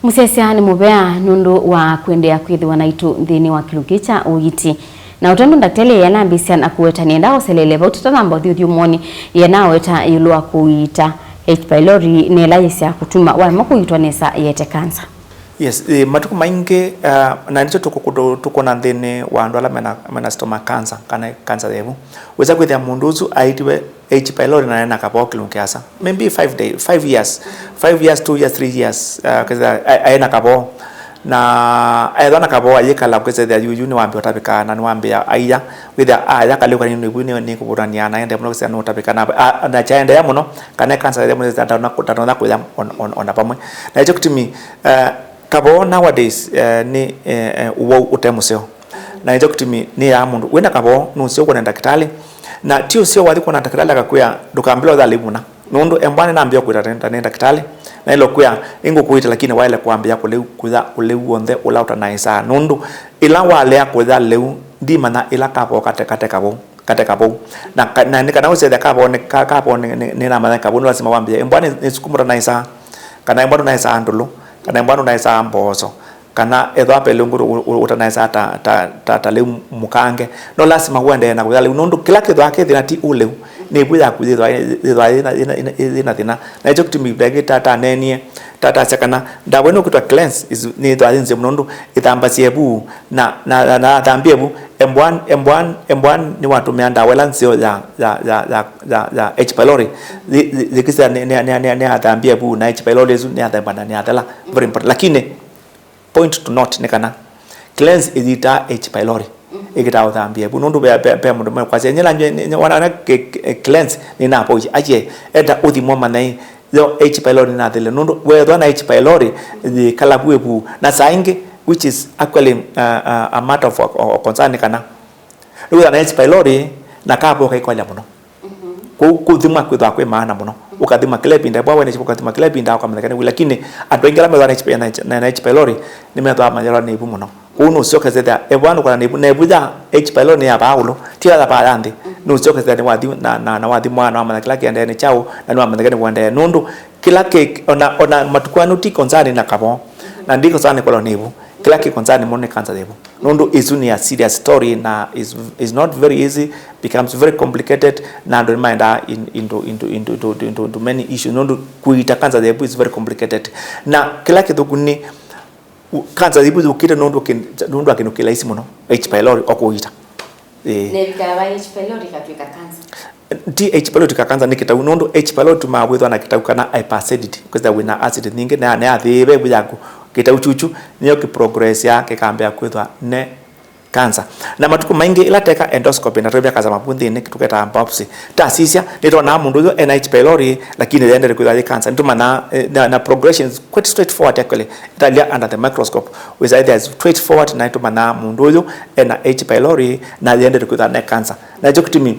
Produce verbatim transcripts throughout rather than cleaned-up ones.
Mũsyaĩĩsya nĩ mũvea nũndũ wa kũendeea kwĩthĩwa naitũ nthĩnĩ wa kĩlungu kĩĩ kya ũiiti. Na ũtandũ ndakĩtalĩ ĩanambĩĩsya na kũweta nĩenda ũselele vau tũtanamba ũthi ũthyũmũonĩ, ĩanaweta ĩũlũ wa kũiita H. pylori na ĩla yĩsyaa kũtuma waema kũiitwa nesa yĩete kanza. Yes, eh, matukũ maingĩ, ah, na nĩkyo tũkũ-, tũ-, tũkwona nthĩnĩ wa andũ ala mena, mena stomach cancer kana kanza ya ĩvu. Wĩsa kwĩthĩa mũndũ ũsu aitiwe H. pylori na ena kavoo kĩlungu kĩasa. Maybe five day, five years, five years, two years, three years, uh, kĩsa, a-, aĩ na kavoo. Na ethwa na kavoo ayĩkala kwĩsethĩa yuyu nĩwambĩa ũtavĩka na nĩwambĩa aiya. Wĩthĩa aya kalĩu kanini nĩvu nĩ, nĩkũvũtania na ende mũno kwĩsethĩa nũtavĩka na, a, na kyaendeea mũno, kana kanza ya mũno ndatonya kũya on, on, ona vamwe. Na ĩkyo kĩtumi, uh, kavoo nowadays, uh, nĩ, uh, uh, ũwau ũte mũseo. Na nĩkyo kĩtumi nĩaa mũndũ wĩna kavoo nũseo kwona ndakĩtalĩ. Na ti ũseo wathi kwona ndakĩtalĩ akakwĩa ndũkambĩle ũthalĩ mũna. Nũndũ embwa nĩnambĩĩa kwĩta nĩ ndakĩtalĩ. Na ĩlo kwĩa ĩngũkũĩta lakini waĩle kwambĩĩa kũleu, kũya ũleu w'onthe ũla ũtanaĩsaa. Nũndũ ĩla walea kũya lĩu, ndimanya ĩla kavoo kate, kate kavoo, kate kavoo. Na ka-, na nĩ kana ũsethĩa kavoo nĩ, ka-, kavoo nĩ, nĩ, nĩnamanya kavoo, nĩ lasima wambĩĩa. Embwa nĩ, nĩ sukuma ũtanaĩsaa. Kana embwa ndũnaĩsaa ndũlũ. Kana embwa ndũnaĩsaa mboso. Kana ethwa pe lĩu ngũtũ ũ-, ũ-, ũtanaĩsaa ta, ta, ta, ta lĩu mũkange. No lasima ũendee na kũya lĩu, nũndũ kĩla kĩthwaa kĩ thĩna ti ũ lĩu, nĩ ĩvu yaku yĩthwaa, yĩthwaa yĩna, yĩna, yĩna, yĩna thĩna. Na nĩkyo kĩtumi ndagĩta ta neenie, ta, tasya kana ndawa ĩno ĩkwĩtwa cleanse is, nĩthwaa yĩ nzeo mũno, nũndũ ĩthambasya ĩvu, na, na, na, na athambia ĩvu, embwa, embwa, embwa nĩwatũmĩa ndawa ĩla nzeo ya, ya, ya, ya, ya, ya H. pylori, yĩ-, yĩ-, yĩkĩsya nĩ, nĩ, nĩ, nĩ, nĩathambia ĩvu, na H. pylori ĩsu nĩyathemba na nĩyathela. Very important. Lakini, point to note nĩ kana cleanse ĩyitaa H. pylori, ĩkĩtaa ũthambia ĩvu. Nũndũ ve, ve, ve mũndũ mekwasya, "Nyĩla nje, nĩ, nĩ, wana, wana, ke, ke, cleanse, nĩnapauji." Aye, enda ũthimwo manyai, yo H. pylori nĩnathele. Nũndũ wethwa na H. pylori, yĩkala vu ĩvu. Na saa ingĩ, which is actually, uh, uh, a matter of, of, of concern nĩ kana, nĩwĩthwa na H. pylori, na kavoo kaikwalya mũno. Kũu kũthimwa kwĩthwa kwĩ maana mũno. Ũkathimwa kĩla ĩvinda, embwa wĩna H. pylori ũkathimwa kĩla ĩvinda, ũkamanyĩka nĩ ĩvu. Lakini andũ aingĩ ala methwa na H. pylori, na, na, na H. pylori, nĩmethwa mayĩolwa nĩ ĩvu mũno. Kũu nũseo ũkethĩa, embwa nũkona nĩ ĩvu, na ĩvu ya H. pylori nĩ ya vaa ĩũlũ, ti ya vaa ya nthĩ. Nũseo ũkethĩa nĩwathi, na, na, na wathimwa, na wamanya kĩla kĩendee nĩ kyaũ, na nĩwamanyĩka nĩkũendee. Nũndũ kĩla kĩ, ona, ona matukũ aa nũti concern na kavoo, na ndi concern kwĩlwa nĩ ĩvu. Kĩla kĩ concern mũno nĩ cancer ya ĩvu. Nũndũ ĩsu nĩ a serious story na is, is not very easy, becomes very complicated, na andũ nĩmaendaa in, into, into, into, into, into, into many issues. Nũndũ kũiita cancer ya ĩvu is very complicated. Na kĩla kĩthũku nĩ, u-, cancer ya ĩvu yũkĩte nũndũ kĩ-, nũndũ wa kĩndũ kĩlaisi mũno, H. pylori, o kũiita. Ĩĩ. Na ĩvikaa va H. pylori ĩkatw'ĩka cancer? Ti H. pylori ka cancer nĩ kĩtau, nũndũ H. pylori ĩtumaa wĩthwa na kĩtau kana hyperacidity, kwĩthĩa wĩna acid nyingĩ, na nĩyathĩĩe ĩvu yaku, kĩtau kyukyu nĩyo kĩprogressyaa kĩkambĩa kwĩthwa ne cancer. Na matukũ maingĩ ĩla teka endoscopy na tũvya kanza mavu nthĩnĩ, tũketaa biopsy, tasisya, nĩtwonaa mũndũ ũyũ ena H. pylori, lakini yĩendete kwĩthwa yĩ cancer. Nĩtũmanyaa, eh, na, na progression is quite straightforward actually. Ĩtalya under the microscope, wĩsa ĩthĩa is straightforward, na nĩtũmanyaa mũndũ ũyũ ena H. pylori, na yĩendete kwĩthwa ne cancer. Na nĩkyo kĩtumi,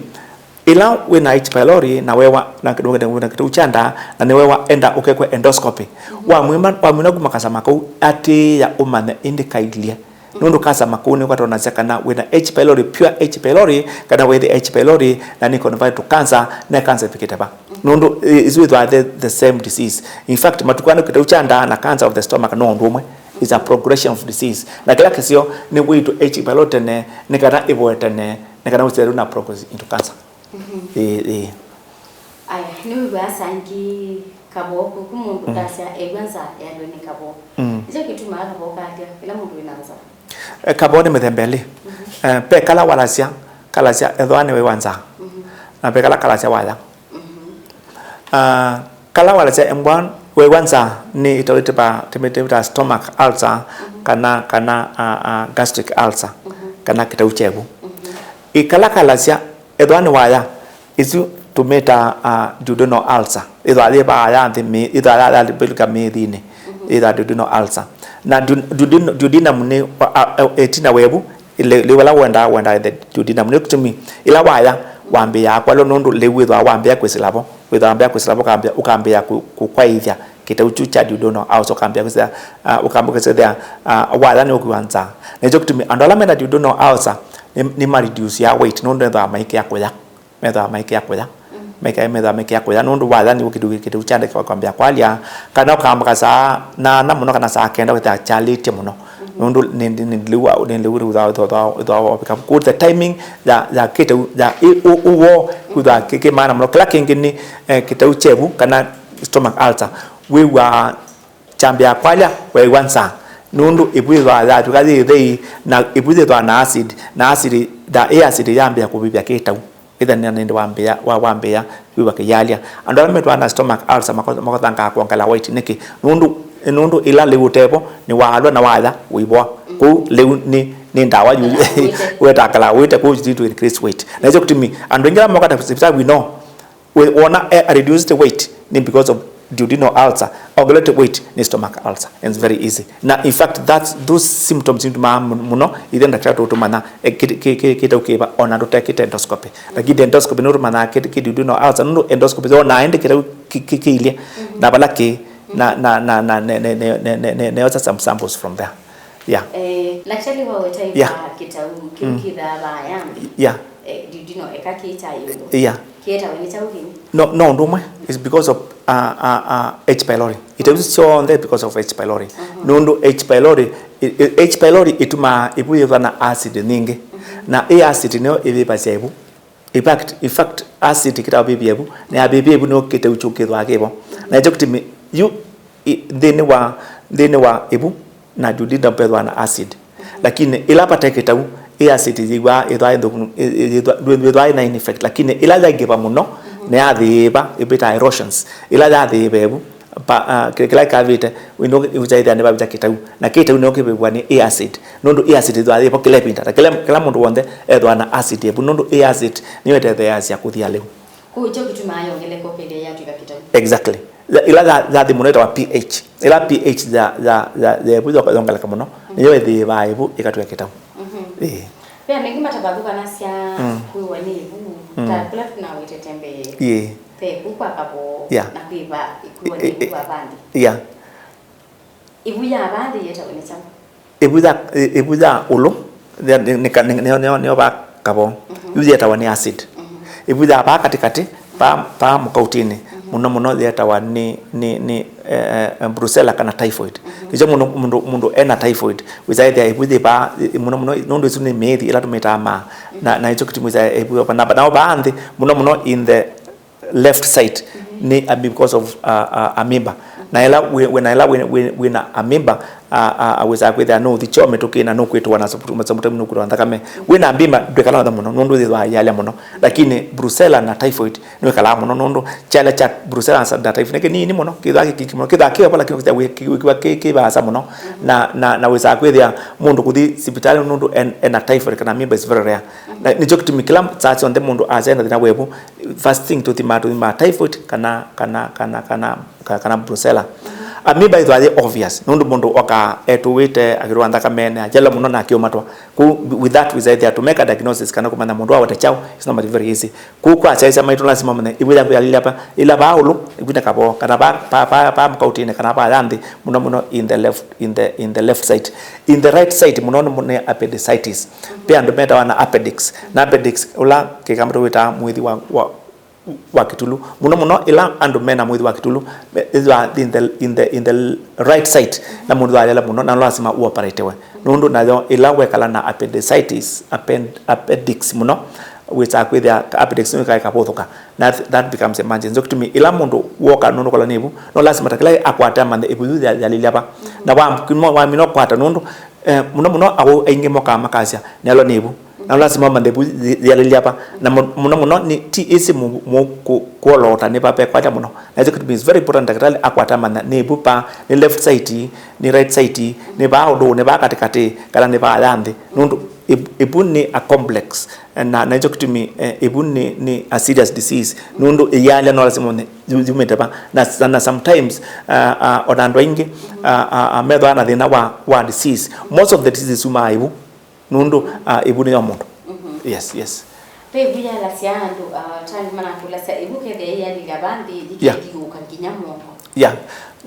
ĩla wĩna H. pylori na wewa na kĩndũ, na kĩtau kya ndaa, na nĩwewa enda ũkekwe endoscopy. Wamwĩma, wamwĩna kuma kasama kau, atĩĩa ũmanye ĩndĩ kailye. Nũndũ kasama kau nĩko katonasya kana wĩna H. pylori, pure H. pylori, kana wĩthĩ H. pylori, na nĩ convert to cancer, na cancer ĩvikĩte va. Nũndũ, eh, isu ithwa the, the same disease. In fact, matukũ aa nĩ kĩtau kya ndaa na cancer of the stomach no ũndũ ũmwe. It's a progression of disease. Na kĩla kĩseo nĩ wĩitũ H. pylori tene, nĩ kana ĩvoe tene, nĩ kana ũsethĩwe na progress into cancer. Ĩĩ, ĩĩ. Aya, nĩwĩw'aa saa ingĩ kavoo kũku mũndũ ndasya ew'a nza yalwe nĩ kavoo. Nĩkyo kĩtumaa kavoo kalya ĩla mũndũ wĩna nza? Eh, kavoo nĩ mĩthemba ĩlĩ. Eh, ve kala walasya, kalasya ethĩwa nĩwĩwa nza. Na ve kala kalasya waya. Ah, kala walasya embwa wĩwa nza nĩ ĩtawa ĩtĩva, tĩmĩtĩva stomach ulcer, kana, kana, ah, ah, gastric ulcer, kana kĩtau kya ĩvu. Ĩ kala kalasya, ethĩwa nĩ waya, ĩsu tũmĩtaa, ah, duodenal ulcer. Ĩthwa yĩ vaaya nthĩ, mĩ-, ĩthwa ya, ya, yalivĩlũka mĩĩthĩnĩ, ĩthwa duodenal ulcer. Na du-, duoden-, duodenum nĩ, a, a, ĩtina wa ĩvu, lĩ-, lĩu vala wendaa, wendaa the duodenum. Nĩ kĩtumi, ĩla waya, wambĩĩaa kwalwa nũndũ lĩu wĩthwa wambĩĩa kwĩsĩla vo. Wĩthwa wambĩĩa kwĩsĩla vo, ũkambĩĩa, ũkambĩĩa kũ-, kũkwaĩthya kĩtau kyu kya duodenal ulcer, ũkambĩĩa kwĩsĩla, ah, ũkambĩĩa kwĩsĩla, ah, waya nĩ ũkwĩwa nza. Na nĩkyo kĩtumi, andũ ala mena duodenal ulcer, nĩ, nĩ ma reduceaa weight, nũndũ methĩawa maikĩa kũya. Methĩawa maikĩa kũya. mekae metha mekea kũya, nũndũ watha nĩw'o kĩteu, kĩteu kya ndeke kwambĩa kwalya, kana ũkamboka saa nana mũno kana saa kenda wĩthĩa kyalĩtye mũno. Nũndũ nĩ, nĩ, nĩ lĩu, nĩ lĩu rĩu thwa, thwa, thwa, thwa, kũ the timing ya, ya kĩteu, ya ĩ, ũ, ũw'o, kwĩthwa kĩ, kĩ maana mũno. Kĩla kĩngĩ nĩ, eh, kĩteu kyevu kana stomach ulcer. Wĩw'aa kyambĩa kwalya, weew'a nzaa. Nũndũ ĩvu yĩthwaa yatw'ĩka yĩ ĩthei, na ĩvu yĩthwaa na acid, na acid, na ĩ acid yambĩa kũvĩvya kĩtau. Ĩtha nĩ nĩndĩ wambĩa, wa, wambĩa kwĩw'a kĩyalya. Andũ ala metwaa na stomach ulcer mako-, makothangaa kwongela weight. Nĩkĩ? Nũndũ, nũndũ ĩla lĩu ũtevo, nĩwaalwa na waya, ũivoa. Kũu lĩu nĩ, nĩ ndawa yu, wetangala wĩte, kũu you need to increase weight. Na ĩkyo kĩtumi, andũ aingĩ ala moka ta sivitalĩ, we know, we-, wona e, a reduced weight, nĩ because of duodenal ulcer, ongelete weight nĩ stomach ulcer, and it's very easy. Na in fact, that's, those symptoms nitumaa mũno ithe ndakitari tũtũmanya, eh, kĩ-, kĩ-, kĩ-, kĩtau kĩva ona tũtekĩte endoscopy. Lakini endoscopy nũtũmanyaa kĩ-, kĩ duodenal ulcer, nũndũ endoscopy yonaa ĩndĩ kĩtau kĩ-, kĩ-, kĩilye, na vala kĩ, na, na, na, na, ne, ne, neosa some samples from there. Yeah. Eh, lakitari waweta Yeah. Kĩtau kĩu kĩthaa vaya. Yeah. Eh, duodenal eka kĩta ĩũlũ. Yeah. Kĩetawe nĩ kyaũ kĩngĩ? No, no ũndũ ũmwe is because of, uh, uh, uh, H. pylori. Ĩteu syonthe because of H. pylori. Nũndũ H. pylori, i-, i-, H. pylori ĩtumaa ĩvu yĩva na acid nyingĩ. Na ĩ acid nĩyo ĩvĩvasya ĩvu. In fact, in fact, acid kĩtavĩvya ĩvu, na yavĩvya ĩvu nĩyo kĩteu kyu kĩthwaa kĩvo. Na ĩkyo kĩtumi yu i-, nthĩnĩ wa, nthĩnĩ wa ĩvu na duodenum vethwaa na acid. Lakini ĩla vate kĩtau, ĩ acid yĩw'aa ĩthwaa ĩthũku, ĩ-, ĩ-, yĩthwa-, ndwĩthwaa ĩna in effect. Lakini ĩla yaingĩva mũno, nĩyathĩĩva, ĩvĩtaa erosions. Ĩla yathĩĩva ĩvu, pa, ah, kĩ-, kĩla kĩkavĩte, wĩno ĩvĩta nĩvavĩta kĩtau. Na kĩtau nĩyo kĩvĩvwa nĩ ĩ acid. Nũndũ ĩ acid ĩthwaa yĩvo kĩla ĩvinda. Ta kĩla, kĩla mũndũ w'onthe ethwaa na acid ĩvu. Nũndũ ĩ acid nĩyo ĩtetheeasya kũthia lĩu. Kwoou kyo kĩtumaa yongeleka ũkethĩa yatw'ĩka kĩtau. Exactly. Ya, ĩla ya, yathi mũno ĩtawa pH. Ĩla pH ya, ya, ya, ya ĩvu yo-, yongeleka mũno, nĩyo ĩthĩĩvaa ĩvu ĩkatw'ĩka kĩtau. Ĩĩ. Ve andũ aingĩ matavaa kũkanasya kwĩwa nĩ ĩvu, ta kũla tũnawetete mbee. Ĩĩ. Ve ĩvu kwa kavoo, Yeah. na kwĩva kwĩwa nĩ ĩvu vava nthĩ. Yeah. Ĩvu ya vaa nthĩ yĩtawa nĩ kyaũ? Ĩvu ya, ĩ-, ĩvu ya ũlũ, ya, nĩ, nĩ, nĩ, nĩyo, nĩyo, nĩyo vaa kavoo. Yu yĩtawa nĩ acid. Ĩvu ya vaa katĩkatĩ, vaa, vaa mũkautinĩ, mũno mũno yĩtawa nĩ, nĩ, nĩ, eh, eh, brucella kana typhoid. Nĩkyo mũndũ, mũndũ, mũndũ ena typhoid, wĩsaĩthĩa ĩvu yĩ vaa, ĩ-, mũno mũno, nũndũ ĩsu nĩ mĩĩthi ĩla tũmĩtaa maa. Na, na nĩkyo kĩtumi wĩsaĩthĩa ĩvu, na, na vaa nthĩ, mũno mũno in the left side nĩ ami-, because of, uh, uh, amoeba. Na ĩla wĩ, wĩ, na ĩla wĩ, wĩ, wĩ na amoeba, uh, uh, wĩsaa kwĩthĩa nũũthi kyoo mĩtũkĩ na nũkwĩtũa na sometime nũkwĩtũa nthakame. Wĩ na amoeba ndwĩkalaa mũno nũndũ yĩthwaa yalya mũno. Lakini brucella na typhoid nĩwĩkalaa mũno nũndũ kyalya kya brucella na typhoid nĩ kĩnini mũno, kĩthwaa kĩ kĩki mũno, kĩthwaa kĩ vo lakini wĩkiwa kĩ, kĩ vaasa mũno. Na, na, na wĩsaa kwĩthĩa mũndũ kũthi sivitalĩ nũndũ en-, ena typhoid kana amoeba is very rare. Na nĩkyo kĩtumi kĩla saa syonthe mũndũ asya ena thĩna wa ĩvu, first thing tũthimaa, tũthimaa typhoid kana, kana, kana, kana, ka-, kana brucella. Amoeba ĩthwaa yĩ obvious, nũndũ mũndũ okaa etũĩte, akĩtũa nthakamene, ayelwa mũno na akĩũmatwa. Kwoou with that wĩsaĩthĩa to make a diagnosis kana kũmanya mũndũ awete kyaũ, it's normally very easy. Kwoou kwa asyaĩsya maitũ lasima mamenye ĩvu yaku yalilya va, ĩla vaa ũlũ, ĩvu nĩ kavoo, kana vaa, vaa, vaa, vaa mũkautinĩ, kana vaa ya nthĩ, mũno mũno in the left, in the, in the left side. In the right side mũno nĩ, nĩ appendicitis. Ve andũ metawa na appendix. Na appendix, ũla kĩkamba tũwĩtaa mwĩthi wa, wa, wa kĩtulu. Mũno mũno, ĩla andũ mena mwĩthi wa kĩtulu, me-, ĩthwa in the, in the, in the right side, na mũndũ ayela mũno, na lasima ũoperatewe. Nũndũ nayo, ĩla wekala na appendicitis, append-, appendix mũno, wĩsaa kwĩthĩa appendix nĩyo ĩkaeka kũthũka. That, that becomes emergency. Nĩkyo kĩtumi, ĩla mũndũ woka nũndũ kũla nĩ ĩvu, no lasima ta kĩla akwate amanthe ĩvu yu ya-, yalilya va. Na wa-, wamina ũkwata nũndũ, eh, mũno mũno, aũ aingĩ mokaa makasya, nĩalwa nĩ ĩvu. Na lasima ũmanthe ĩvu yĩ-, yalilya va. Na mũ-, mũno mũno, nĩ, ti ĩsĩ mũ-, mũ-, kũ-, kũoloota nĩ va vekwata mũno. Na nĩkyo kĩtumi it's very important ndakĩtalĩ akwate amantha nĩ ĩvu va, nĩ left side, nĩ right side, nĩ vaa ũlũ, nĩ vaa katĩkatĩ, kana nĩ vaa ya nthĩ. Nũndũ ĩvu, ĩvu nĩ a complex. Na, na nĩkyo kĩtumi, eh, ĩvu nĩ, nĩ a serious disease. Nũndũ ĩyalya no lasima ũmanye yu-, yumĩte va. Na, na, na sometimes, uh, uh, ona andũ aingĩ, uh, uh, uh, methwaa na thĩna wa, wa disease. Most of the diseases sumaa ĩvu. Nũndũ, uh, ĩvu nĩyo mũndũ. Yes, yes. Ve ĩvu yalasya andũ, uh, tani manakũlasya ĩvu kethĩa yĩyalilya va nthĩ, Yeah. yĩkĩthiũũka nginya mũongo. Yeah.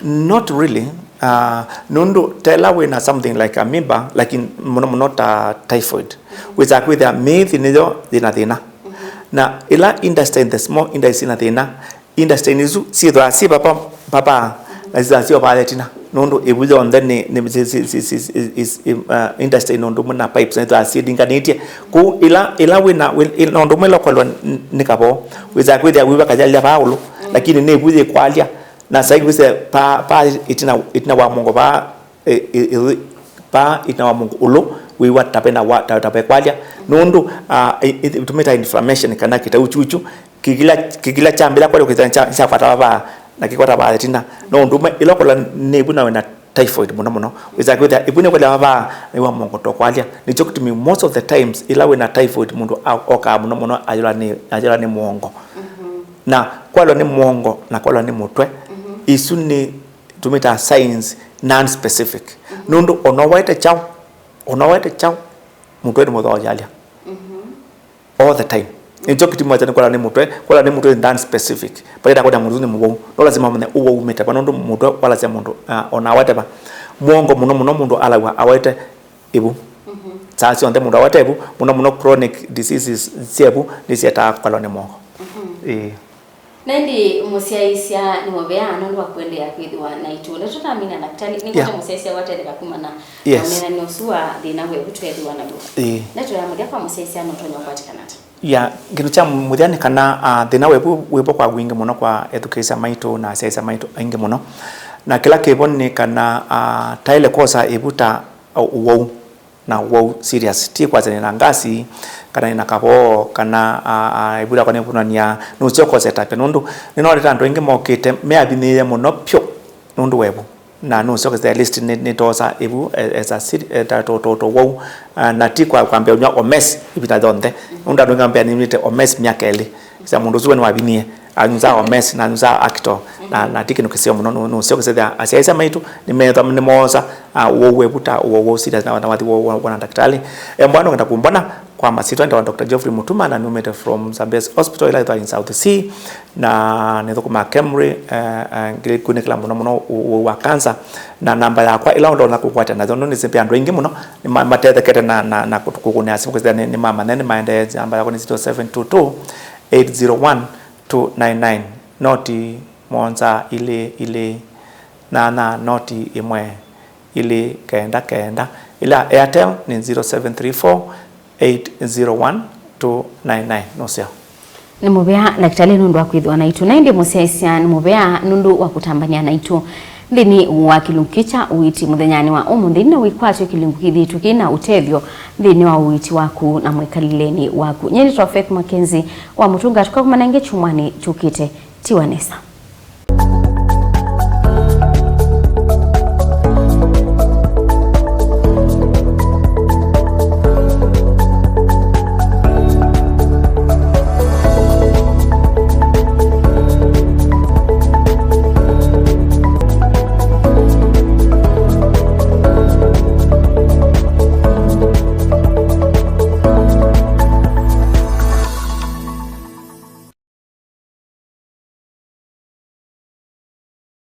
Not really. Uh, nũndũ tela wĩna something like amoeba, lakini mũno mũno ta typhoid. Wĩsaa kwĩthĩa mĩĩthi nĩyo yĩna thĩna. Na ĩla intestine, the small intestine, ĩna thĩna, intestine isu syĩthĩawa syĩ vapa, vapa, na syĩthĩawa syĩ o vaa ĩtina, nũndũ ĩvu yonthe nĩ, nĩ, si, si, si, si, is, is, uh, intestine o ũndũ ũmwe na pipes nĩsyĩthĩawa syĩlinganĩtye. Kwoou ĩla, ĩla wĩna, wĩ-, ĩ-, na ũndũ ũmwe ĩla ũkwalwa n-, nĩ kavoo, wĩsaa kwĩthĩa wĩva kayalya vaa ũlũ, lakini nĩ ĩvu yĩkwalya, na sai wĩse pa, pa ĩtina, ĩtina wa mũongo vaa, ĩ, ĩ, ĩ, vaa ĩtina wa mũongo ũlũ, wĩw'a ta vena wa, ta, ta vekwalya, nũndũ, ah, ĩ, ĩ, ĩtũmĩtaa inflammation kana kĩtaukyukyu, kĩkila, kĩkila kyambĩla kwalya kĩsa kya, kyakwata vaa, na kĩkwata vaa ĩtina. No ũndũ ũmwe, ĩla ũkola nĩ ĩvu na wĩna typhoid mũno mũno, wĩsaa kwĩthĩa ĩvu nĩkwalya vaa, nĩw'a mũongo tokwalya. Nĩkyo kĩtumi most of the times, ĩla wĩna typhoid mũndũ a-, okaa mũno mũno ayũla nĩ, ayũla nĩ mũongo. Na kwalwa nĩ mũongo, na kwalwa nĩ mũtwe, isu nĩ tũmĩtaa signs non-specific. Nũndũ ona ũwaĩte kyaũ, ona ũwaĩte kyaũ, mũtwe nĩ mũthooyalya all the time. Nĩkyo kĩtumi wasya nĩ kwalwa nĩ mũtwe, kwalwa nĩ mũtwe nĩ non-specific. Vaita kwenda mũndũ nĩ mũwau. No lazima ũmenye ũwau umĩte va, nũndũ mũtwe walasya mũndũ, ah, ona awaĩte va. Mũongo mũno mũno mũndũ alaw'a awaĩte ĩvu. Saa syonthe mũndũ awaĩte ĩvu, mũno mũno chronic diseases sya ĩvu nĩsyetaa kwalwa nĩ mũongo. Ĩĩ. Na ĩndĩ mũsyaĩĩsya nĩ mũvea nũndũ wa kũendeea kwĩthĩwa naitũ. Ndeto tamina ndakĩtalĩ, nĩkwata mũsyaĩĩsya watetheka kumana na ũneenani ũsu wa thĩna wa ĩvu tweethĩwa naw'o. Ĩĩ. Ndeto ya mũthya kwa mũsyaĩĩsya nũtonya ũkwatĩkana ata? Ya, kĩndũ kya mũthya nĩ kana, ah, thĩna wa ĩvu wĩvo kwa wingĩ mũno kwa ethukĩĩsya maitũ na asyaĩĩsya maitũ aingĩ mũno. Na kĩla kĩvo nĩ kana, ah, taĩle kwosa ĩvu ta, ah, ũwau. Na ũwau serious. Ti kwasya nĩ na ngasi, kana nĩ na kavoo, kana, a, a, ĩvu yakwa nĩvunany'a, nũseo kose tapya. Nũndũ nĩnonete andũ aingĩ mokĩte me avinyĩĩe mũno vyũ nũndũ wa ĩvu. Na nũseo kose at least nĩ, nĩtoosa ĩvu, e, as a seri-, e, ta, to, to, to ũwau, a, na ti kwa, kwambĩa ũnyw'a Omes ĩvinda yonthe. Nũndũ andũ aingĩ mambĩa nĩnyw'ĩte Omes myaka ĩlĩ. Sya mũndũ ũsu we nĩwavinie, anyunza Omes, na anyunza Acto, na, na ti kĩndũ kĩseo mũno, nũ-, nũseo kĩsethĩa asyaĩĩsya maitũ, nĩmethwa, nĩmoosa, ah, ũwau wa ĩvu ta ũwau wa serious, na, na wathi wa, wa, wa na ndakĩtalĩ. E, mbwana ũkenda kũmbona, kwa masyĩtwa nĩtawa Doctor Geoffrey Mutuma, na numĩte from Zambezi Hospital, ĩla ĩthwa in South Sea, na nĩthũkũmaa KEMRI, eh, eh, ngĩkunĩkĩla mũno mũno ũ-, ũwau wa cancer, na namba yakwa ĩla ũndona kũkwata nayo, nũndũ nĩsĩ ve andũ aingĩ mũno, nĩma-, matethekete na, na, na kũtu-, kũkũnĩa simũ, kwĩsĩla nĩ, nĩmamanya, nĩmaendee, namba yakwa nĩ zero seven two two, eight zero one, two nine nine, noti mũonza ilĩ ilĩ, nyanya noti ĩmwe, ilĩ kenda kenda. Ĩla Airtel nĩ zero seven three four, eight zero one, two nine nine. Nũseo. Nĩ mũvea, ndakĩtalĩ, nũndũ wa kwĩthĩwa naitũ. Na ĩndĩ mũsyaĩĩsya nĩ mũvea nũndũ wa kũtambany'a naitũ nthĩnĩ wa kĩlungu kĩ kya ũiiti mũthenyanĩ wa ũmũnthĩ. Na wĩkwatyo kĩlungu kĩthĩĩtwe kĩ na ũtethyo nthĩnĩ wa ũiiti waku na mwĩkalĩlenĩ waku. Nyie nĩtawa Faith Mackenzie wa Mũtunga. Tũkakomana ĩngĩ kyumwanĩ kyũkĩte. Tiwa nesa.